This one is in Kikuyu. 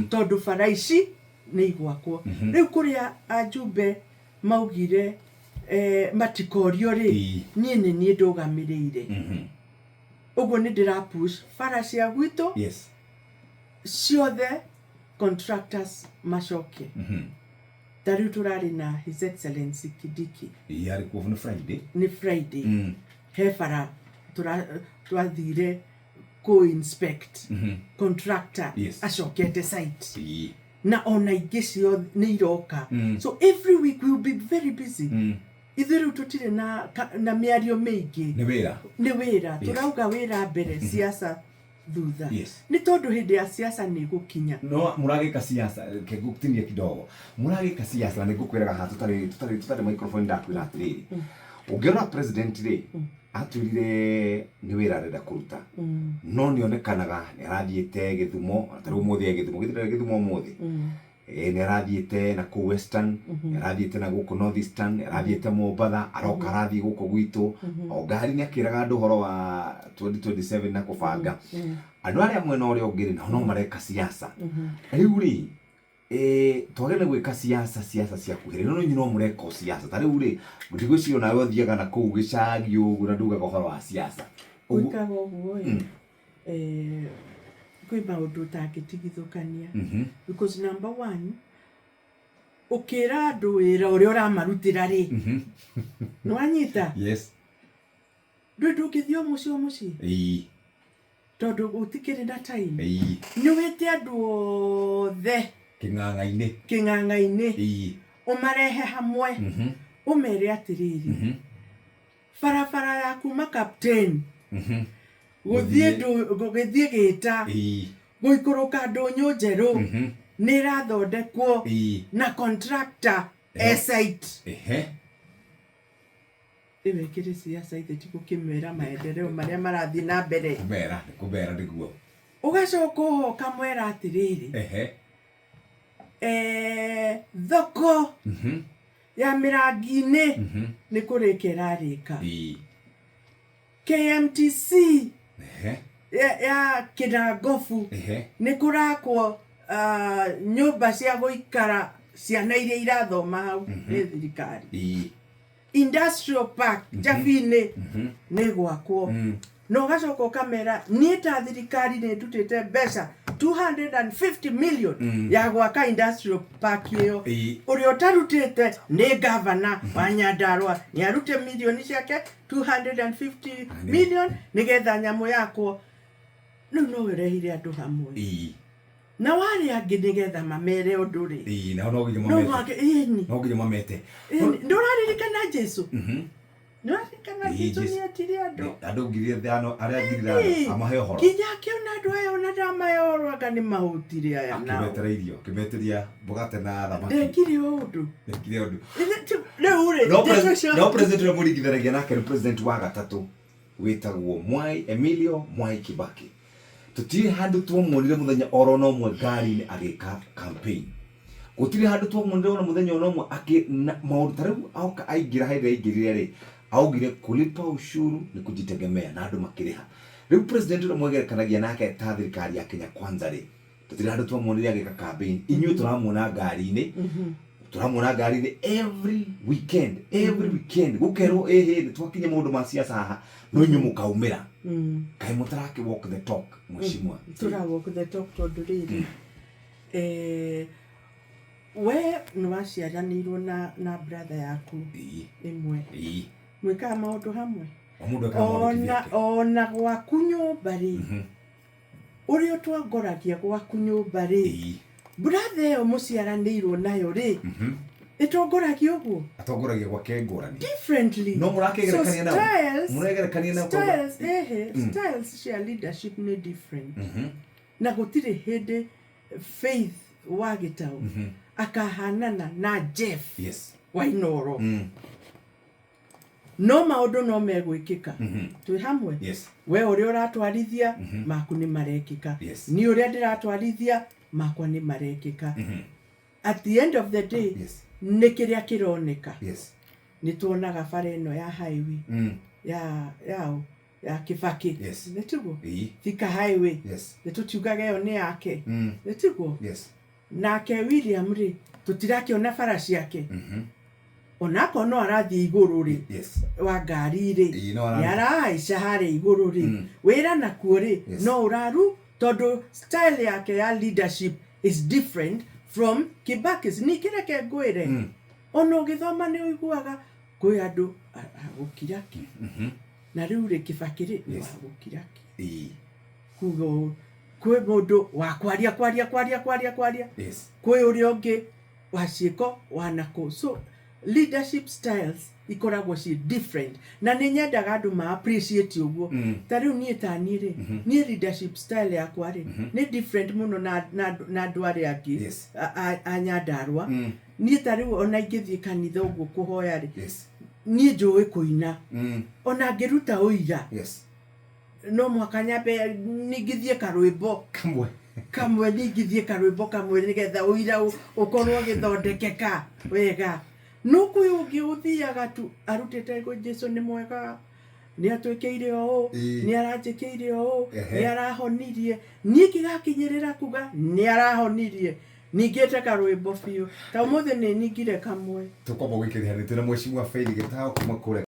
Tondũ bara ici nĩ igwakwo. Rĩu kũrĩa ajumbe maugire matikorio rĩ, niĩ nĩ niĩ ndũgamĩrĩire. Ũguo nĩ ndĩra push bara cia gwitũ ciothe, contractors macoke. Ta rĩu tũrarĩ na His Excellency Kindiki. Ĩĩ, arĩ kuo nĩ Friday. Nĩ Friday. He bara twathire kũ inspect, contractor acokete site. Na ona ingĩ ciothe nĩ iroka. So every week we will be very busy. Ithuĩ rĩu tũtirĩ na mĩario mĩingĩ. Nĩ wĩra. Nĩ wĩra. Tũrauga wĩra mbere, siasa thutha. Nĩ tondũ hĩndĩ ya siasa nĩ gũkinya. No mũragĩka siasa, ke ngũtinia kidogo, mũragĩka siasa, na nĩ ngũkwĩraga haha tũtarĩ microphone, ndakwĩra atĩrĩrĩ, ũngĩrora president rĩ, atwĩrire nĩ wĩra arenda kũruta, no nĩ onekanaga nĩ arathiĩte Gĩthumo, ta rĩu ũmũthĩ e Gĩthumo, gĩthĩ Gĩthumo ũmũthĩ. Nĩ arathiĩte na kũu Western, nĩ arathiĩte na gũkũ North Eastern, nĩ arathiĩte Mombatha, aroka arathiĩ gũkũ gwitũ. O ngari nĩ akĩraga andũ ũhoro wa 2027 na kũbanga. Andũ arĩa mwena ũrĩa ũngĩ rĩ, nao no mareka siasa. Rĩu rĩ, twagĩrĩire nĩ gwĩka siasa, siasa cia kuhĩrĩria, no inyuĩ no mũreka o siasa. Ta rĩu rĩ, ndigwĩciria onawe ũthiaga na kũu gĩcagi ũguo na ndugaga ũhoro wa siasa. Ũguo. Gwĩkaga ũguo ĩ, kwĩ maũndũ ũtangĩtigithũkania. Because number one, ũkĩra andũ wĩra ũrĩa ũramarutĩra rĩ, nĩwanyita? Yes. Ndũĩ ndũngĩthiĩ o mũciĩ o mũciĩ. Tondũ gũtikĩrĩ na time. Nĩ wĩte andũ othe Kĩng'ang'a-inĩ. Kĩng'ang'a-inĩ. Ũmarehe hamwe. Ũmere atĩrĩrĩ, barabara ya kuma Captain gũthiĩ gũgĩthiĩ Gĩta, gũikũrũka Ndũnyũ Njerũ, nĩ ĩrathondekwo na contractor e site. Ĩyo ĩkĩrĩ siasa, ithe ti gũkĩmera maendeleo marĩa marathiĩ na mbere. Kũmera, nĩ kũmera nĩguo. Ũgacoka oho ũkamwĩra atĩrĩrĩ, thoko ya Mĩrangi-inĩ nĩ kũrĩka ĩrarĩka. KMTC ya Kĩnangobu nĩ kũrakwo nyũmba cia gũikara ciana iria irathoma hau nĩ thirikari. Industrial park Njabi-inĩ nĩ gwakwo. Na ũgacoka ũkamera niĩ ta thirikari nĩ ndutĩte mbeca 250 million ya gwaka industrial park ĩyo. Ũrĩa ũtarutĩte nĩ gavana wa Nyandarua, nĩ arute mirioni ciake 250 million nĩgetha nyamũ yakwo. Rĩu no ũrehire andũ hamwe. Na warĩa angĩ nĩgetha mamere ũndũ rĩ. Ĩĩ, nao no nginya no mamete. Mwake ĩni. No nginya mamete. Ĩni, ndũraririkana Jesu? Ndũraririkana? Ĩĩ, Jesu Jesu. nĩ etire andũ. Andũ 5,000, arĩa 5,000 amahe ũhoro. Nginya akĩona andũ aya, ona ndamahe ũhoro, anga nĩ mahũtire aya nao. Akĩmetera irio, akĩmetĩria mũgate na thamaki. Ndekire ũndũ. Ndekire ũndũ. Rĩu rĩ, No Jesu ũcio no president ũrĩa mũringithanagia nake nĩ president wa gatatũ wĩtagwo Mwai Emilio Mwai Kibaki. Tũtirĩ handũ twamuonire mũthenya oro na ũmwe ngari-inĩ agĩka campaign. Gũtirĩ handũ twamuonire ona mũthenya ona ũmwe akĩ na maũndũ ta rĩu oka aingĩra hĩndĩ ĩrĩa aingĩrire rĩ, augire kulipa ushuru ni kujitegemea, na andũ makĩrĩha. Rĩu president ũrĩa mwegerekanagia nake ta thirikari ya Kenya Kwanza rĩ, tũtirĩ handũ twamuonire agĩka campaign. Inyuĩ tũramuona ngari-inĩ, tũramuona ngari-inĩ every weekend, every weekend, gũkerwo ĩhĩ nĩ twakinya maũndũ ma siasa haha, no inyuĩ mũkaumĩra. Kaĩ mũtarakĩ walk the talk, mheshimiwa? Tũra walk the talk tondũ rĩrĩ, we nĩ waciaranĩirwo na brother yaku ĩmwe. Mwĩkaga maũndũ hamwe. O mũndũ ekaga maũndũ ona kivyake. Ona gwaku nyũmba rĩ, ũrĩa ũtongoragia gwaku nyũmba rĩ, brother ĩyo mũciaranĩirwo nayo rĩ, ĩtongoragia ũguo? Atongoragia gwake ngũrani. Differently. No mũrakĩgerekania So nao? styles, Mũregerekania nao? Styles, ehe, styles cia leadership nĩ different. Na gũtirĩ hĩndĩ Faith wa Gĩtaũ akahanana na Jeff wa Inooro. No maũndũ no megwĩkĩka. Twĩ hamwe? Yes. We ũrĩa ũratwarithia maku nĩ marekĩka. Niĩ ũrĩa ndĩratwarithia makwa nĩ marekĩka. At the end of the day, nĩ kĩrĩa kĩroneka. Nĩ tuonaga bara ĩno ya highway ya yaũ. Ya Kibaki. Yes. Nĩ tiguo? Ĩĩ. Thika Highway. Yes. Nĩ tũtiugaga ĩyo nĩ yake? Nĩ tiguo? Yes. Nake William rĩ, tũtirakĩona bara ciake, onakorwo no arathiĩ igũrũ rĩ, wa ngari rĩ, Ĩĩ, no nĩ arahaica harĩa igũrũ rĩ, wĩra nakuo rĩ, no ũraru, tondũ style yake ya leadership is different from Kibaki's. Ningĩ reke ngwĩre, ona ũgĩthoma nĩ ũiguaga kwĩ andũ a gũkira ki, na rĩu rĩ, Kibaki rĩ, nĩ wa gũkira ki. Kuga ũũ, kwĩ mũndũ wa kwaria kwaria kwaria kwaria kwaria, kwĩ ũrĩa ũngĩ wa ciĩko wa nakũ. So leadership styles ikoragwo ciĩ different, na nĩ nyendaga andũ ma appreciate ũguo. Ta rĩu niĩ, ta niĩ rĩ, niĩ leadership style yakwa rĩ, nĩ different mũno na andũ arĩa angĩ a Nyandarũa. Niĩ ta rĩu, ona ingĩthiĩ kanitha ũguo kũhoya rĩ, niĩ njũĩ kũina. Ona ngĩruta ũira, no mũhaka nyambe ningithie karwĩmbo Kamwe. Kamwe, ningithie karwĩmbo kamwe nĩgetha ũira ũkorwo ũgĩthondekeka wega. No kwĩ ũngĩ ũthiaga tu arutĩte ngo Jesu nĩ mwega, nĩ atwĩkĩire ũũ, nĩ aranjĩkĩire ũũ, nĩ arahonirie. Niĩ ngĩgakinyĩrĩra kuga nĩ arahonirie, ningĩte karwĩmbo biũ. Ta ũmũthĩ nĩ ningire kamwe. Tũkwamba gwĩkĩrĩra nĩ twĩna Mheshimiwa Faith Gĩtaũ kuma kũrĩa.